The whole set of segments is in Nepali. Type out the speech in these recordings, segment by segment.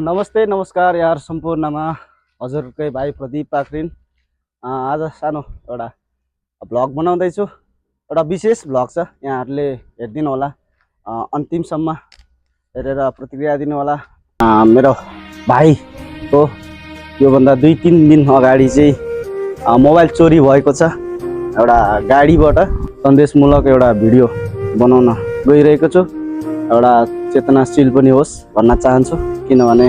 नमस्ते नमस्कार यार सम्पूर्णमा हजुरकै भाइ प्रदीप पाखरिन आज सानो एउटा भ्लग बनाउँदैछु। एउटा विशेष भ्लग छ, यहाँहरूले हेरिदिनु होला, अन्तिमसम्म हेरेर प्रतिक्रिया दिनु होला। मेरो भाइको योभन्दा 2-3 दिन अगाडि चाहिँ मोबाइल चोरी भएको छ। एउटा गाडीबाट सन्देशमूलक एउटा भिडियो बनाउन गइरहेको छु। एउटा चेतनाशील पनि होस् भन्न चाहन्छु, किनभने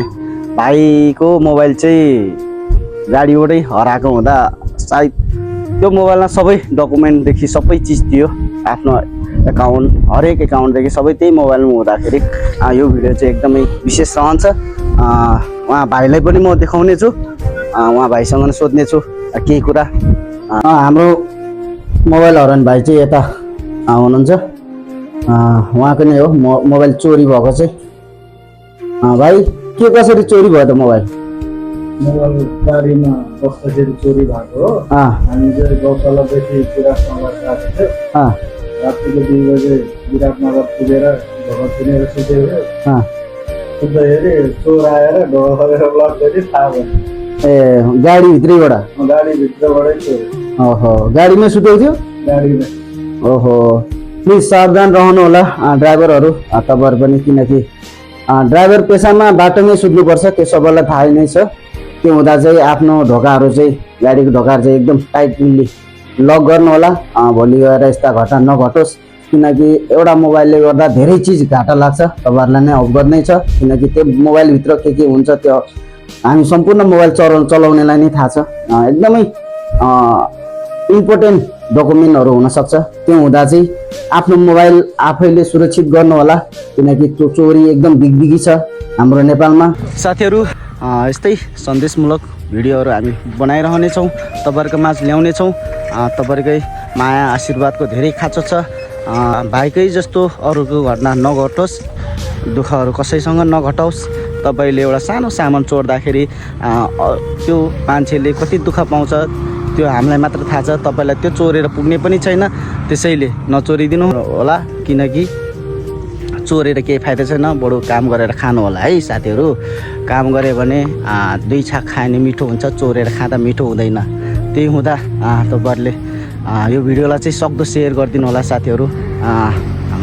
भाइको मोबाइल चाहिँ गाडीबाटै हराएको हुँदा सायद त्यो मोबाइलमा सबै डकुमेन्टदेखि सबै चिज थियो, आफ्नो एकाउन्ट हरेक एकाउन्टदेखि सबै त्यही मोबाइलमा हुँदाखेरि यो भिडियो चाहिँ एकदमै विशेष रहन्छ। उहाँ भाइलाई पनि म देखाउने छु, उहाँ भाइसँग नै सोध्ने छु केही कुरा। हाम्रो मोबाइल हराउने भाइ चाहिँ यता हुनुहुन्छ, उहाँको नै हो मोबाइल चोरी भएको चाहिँ। भाइ के कसरी चोरी भयो त मोबाइल? मोबाइल गाडीमा बस्दाखेरि चोरी भएको हो। हामी चाहिँ गौशालादेखि विराटनगर गएको थियो। रातिको 2 बजे विराटनगर पुगेर ढोका किनेर सुतेको। सुत्दा हेरेँ चोर आएर ढोका खोलेर लग्दाखेरि थाहा भयो। ए गाडीभित्रैबाट? गाडीभित्रबाटै चोर। ओहो, गाडीमै सुतेको थियो? गाडीमै। ओहो, प्लिज सावधान रहनु होला ड्राइभरहरू, तपाईँहरू पनि, किनकि ड्राइभर पेसामा बाटोमै सुत्नुपर्छ, त्यो सबैलाई थाहै नै छ। त्यो हुँदा चाहिँ आफ्नो ढोकाहरू चाहिँ, गाडीको ढोकाहरू चाहिँ एकदम टाइटली लक गर्नु होला, भोलि गएर यस्ता घटना नघटोस्। किनकि एउटा मोबाइलले गर्दा धेरै चिज घाटा लाग्छ, तपाईँहरूलाई नै अवगत नै छ। किनकि त्यो मोबाइलभित्र के हुन्छ त्यो हामी सम्पूर्ण मोबाइल चलाउनेलाई नै थाहा छ। एकदमै इम्पोर्टेन्ट डकुमेन्टहरू हुनसक्छ, त्यो हुँदा चाहिँ आफ्नो मोबाइल आफैले सुरक्षित गर्नु होला, किनकि त्यो चोरी एकदम बिगबिगी छ हाम्रो नेपालमा। साथीहरू, यस्तै सन्देशमूलक भिडियोहरू हामी बनाइरहनेछौँ, तपाईँहरूको माझ ल्याउनेछौँ। तपाईँहरूकै माया आशीर्वादको धेरै खाँचो छ। भाइकै जस्तो अरूको घटना नघटोस्, दुःखहरू कसैसँग नघटाओस्। तपाईँले एउटा सानो सामान चोर्दाखेरि त्यो मान्छेले कति दुःख पाउँछ त्यो हामीलाई मात्र थाहा छ, तपाईँलाई त्यो चोरेर पुग्ने पनि छैन। त्यसैले नचोरिदिनु होला, किनकि चोरेर केही फाइदा छैन, बरु काम गरेर खानु होला है साथीहरू। काम गऱ्यो भने 2 छाक खाने मिठो हुन्छ, चोरेर खाँदा मिठो हुँदैन। त्यही हुँदा तपाईँहरूले यो भिडियोलाई चाहिँ सक्दो सेयर गरिदिनु होला साथीहरू।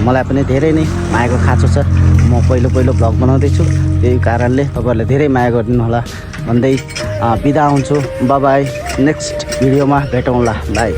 मलाई पनि धेरै नै मायाको खाँचो छ, म पहिलो भ्लग बनाउँदैछु, त्यही कारणले तपाईँहरूले धेरै माया गरिदिनु होला भन्दै बिदा हुन्छु। बाई, नेक्स्ट भिडियोमा भेटौँला, बाई।